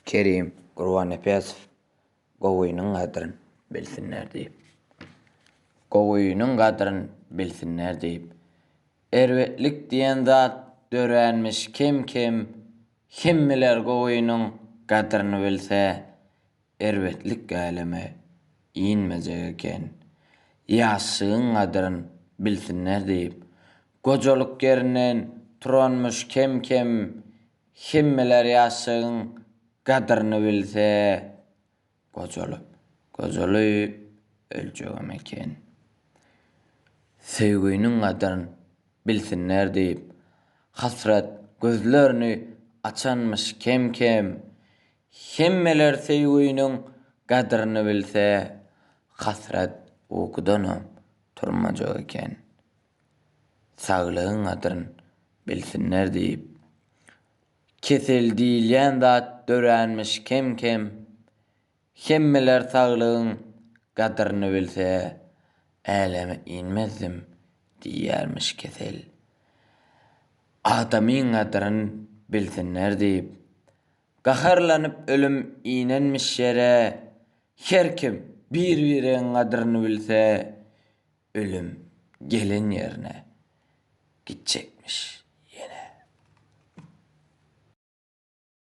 Kerim Gurbannepesow Gowynyň gadryn bilsinler diýip. Gowynyň gadryn bilsinler diýip. Erbetlik diýen zat döränmiş kem-kem, Hemmeler gowynyň gadryny bilse, Erbetlik äleme inmejek eken. Ýaşlygyň gadryn bilsinler diýip. Gojalyk ýerinden turanmyş kem-kem, Hemmeler ýaşagyň gadryny bilse, gojalyp, gojalyp öljegem eken. Söýginiň gadryn bilsinler diýip, hasrat gözlerini açanmyş kem-kem. Hemmeler söýginiň gadryny bilse, hasrat ukudanam turmajak eken. Saglygyň gadryn bilsinler diýip. Kesel diýilýän zat döränmiş kem-kem. Hemmeler saglygyň gadryny bilse, äleme inmezdim diýýärmiş kesel. Adamyň gadryn bilsinler diýip. Gaharlanyp ölüm inenmiş ýere. Her kim bir-biregiň gadryny bilse, Ölüm gelen ýerine gitjekmiş.